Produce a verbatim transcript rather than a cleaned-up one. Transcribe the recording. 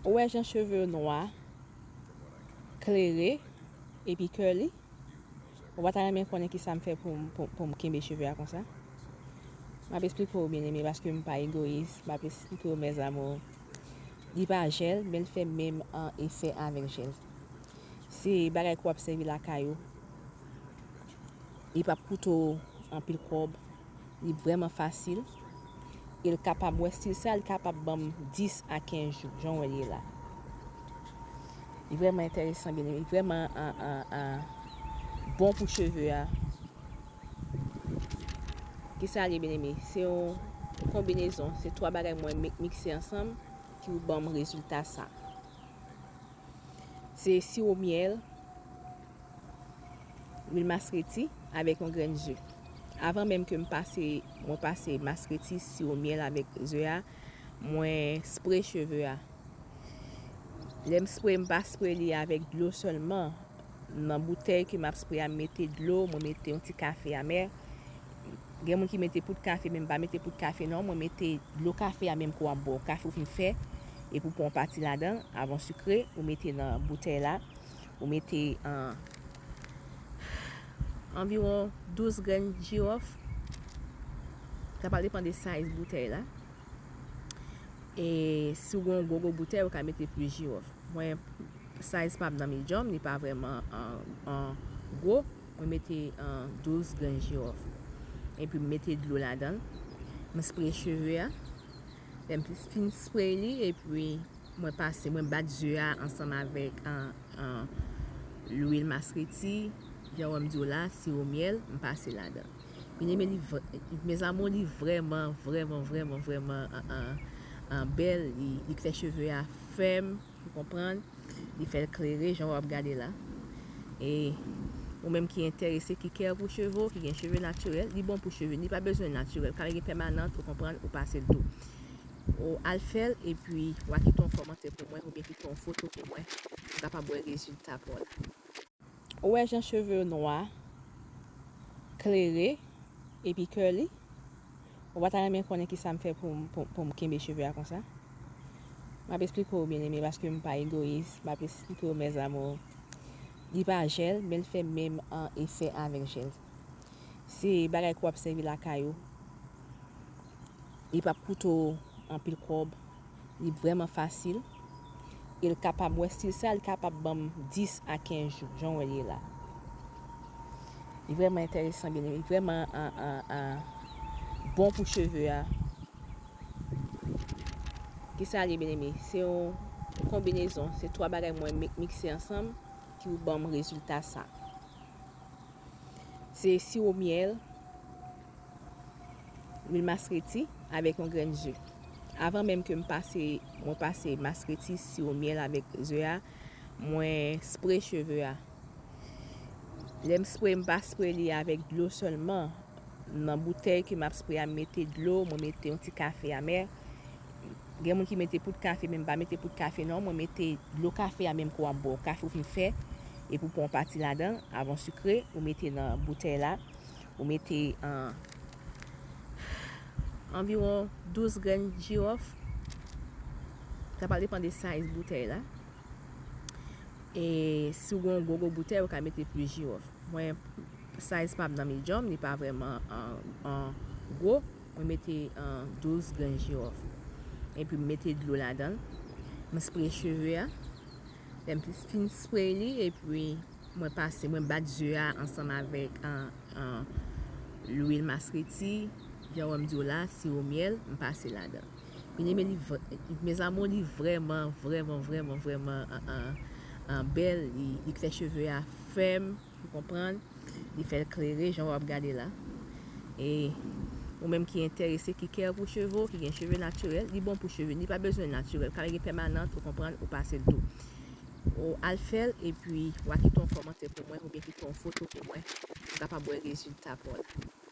Ou wè jan cheve yo nwa, klere, epi curly? Ou pa ta renmen konnen kisa m fè pou m, pou, pou m kenbe cheve a konsa? M ap esplike w, byeneme, paske m pa egoyis. M ap esplike w, mes amours. Li pa jèl, men l fè menm, an, efè avèk jèl. Se bagay ke w ap sèvi lakay ou. Li p ap koute w anpil kòb. Li vrèman fasil. E l kapab, wè stil sa, li kapab ban m dis a kenz jou, jan w wè l ye la. Li vrèman enteresan, byeneme. Li vrèman, an, an, an, bon pou cheve a. Kisa l ye, byeneme? Se yon konbinezon. Se twa bagay mwen mi-, mikse ansanm ki pou ban m rezilta sa. Se siwo myèl, lwil maskreti avèk yon grenn ze. Avan menm ke m pase, mwen pase maskreti, siwo myèl avèk ze a, mwen spre cheve a. Lè m spre, m pa spre li avèk dlo sèlman. Nan boutèy ke m ap spre a, m mete dlo, mwen mete yon ti kafe amè. Gen moun ki mete poud kafe, men m pa mete poud kafe non, mwen mete dlo kafe a menm ke w ap bwè, kafe w fin fè, epi w pran yon pati ladan, avan w sikre, ou mete nan boutèy la, ou mete, an, anviwon douz grenn jiwòf. Sa pral depann de size boutèy la. E si w gen yon gwo gwo boutèy, ou ka mete plis jiwòf. Mwen, size pa m nan medium, li pa vrèman, an, an, gwo. Mwen mete, an, douz grenn jiwòf. Epi m mete dlo ladan l. M spre cheve a. Lè m fin spre li, epi mwen pase, mwen bat ze a ansanm avèk, an, an, lwil maskreti, jan w wè m di w la, siwo myèl, m pase ladan. Byeneme, li vre-, mes amours, li vrèman, vrèman, vrèman, vrèman, an, an, an, bèl. Li, li fè cheve a fèm, ou konprann? Li fè l klere, jan w ap gade la. E ou menm ki enterese, ki care pou cheve w, ki gen cheve natirèl, li bon pou cheve. Li pa bezwen natirèl. Ka gen pèmanant, ou konprann, ou pase l tou. Ou al fè l, epi w a kite yon kòmantè pou mwen, oubyen kite yon foto pou mwen, pou m kapab wè rezilta pa w la. Ou wè jan cheve yo nwa, klere, epi curly? Ou pa ta renmen konnen kisa m fè pou m, pou, pou m kenbe cheve a konsa? M ap esplike w, byeneme, paske m pa egoyis. M ap esplike w, mes amours. Li pa jèl, men l fè menm, an, efè avèk jèl. Se bagay ke w ap sèvi lakay ou. Li p ap koute w anpil kòb. Li vrèman fasil. E l kapab, wè stil sa, li kapab ban m dis a kenz jou, jan w wè l ye la. Li vrèman enteresan, byeneme. Li vrèman, an, an, an, bon pou cheve a. Kisa l ye, byeneme? Se yon konbinezon. Se twa bagay mwen mi-, mikse ansanm ki pou ban m rezilta sa. Se siwo myèl, lwil maskreti avèk yon grenn ze. Avan menm ke m pase, mwen pase maskreti, siwo myèl avèk ze a, mwen spre cheve a. Lè m spre, m pa spre li avèk dlo sèlman. Nan boutèy ke m ap spre a, m mete dlo, mwen mete yon ti kafe amè. Gen moun ki mete poud kafe, men m pa mete poud kafe non, mwen mete dlo kafe a menm ke w ap bwè, kafe w fin fè, epi w pran yon pati ladan, avan w sikre, ou mete nan boutèy la, ou mete, an, anviwon douz grenn jiwòf. Sa pral depann de size boutèy la. E si w gen yon gwo gwo boutèy, ou ka mete plis jiwòf. Mwen, size pa m nan medium, li pa vrèman, an, an, gwo. Mwen mete, an, douz grenn jiwòf. Epi m mete dlo ladan l. Mwen spre cheve a. Lè m fin spre li, epi mwen pase, mwen bat ze a ansanm avèk, an, an, lwil maskreti. Jan w wè m di w la, siwo myèl, m pase ladan. Byeneme, li vre-, mes amours, li vrèman, vrèman, vrèman, vrèman, an, an, an, bèl. Li, li fè cheve a fèm, ou konprann? Li fè l klere, jan w ap gade la. E ou menm ki enterese, ki care pou cheve w, ki gen cheve natirèl, li bon pou cheve. Li pa bezwen natirèl. Ka gen pèmanant, ou konprann, ou pase l tou. Ou al fè l, epi w a kite yon kòmantè pou mwen, oubyen kite yon foto pou mwen, pou m kapab wè rezilta pa w la.